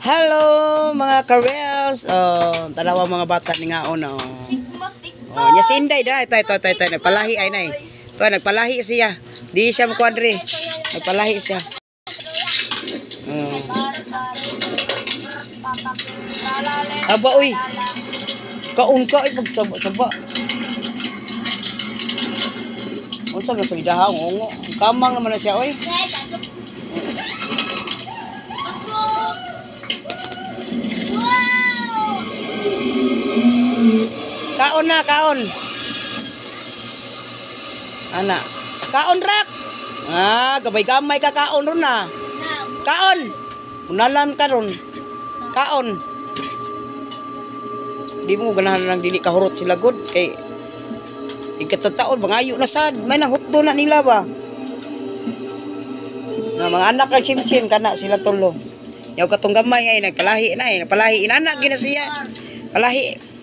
Hello mga ka-reels. Oh, tanawa mga bata ni ngaon, oh. Sigma, sigma. Oh, nya si Inday da ito ito ito ito nagpalahi ay nay. Ito nagpalahi siya. Di siya mo dre. Nagpalahi siya. Oh. Aba uy. Kaon ka ay pagsaba saba. Unsa man sa idaha ngongo. Kamang naman na siya oy. Kaon na, kaon. Ana. Kaon rak. Ah, gabay-gamay ka kaon ron na. Kaon. Unalan ka ron. Kaon. Di mo ganahan lang dili kahurot sila god kay ikatataon mangayo na sad may nahutdo na nila ba. Na mga anak lang chim-chim kana sila tulo. Yaw katong gamay ay nagpalahi na ay nagpalahi inana gina siya. Palahi.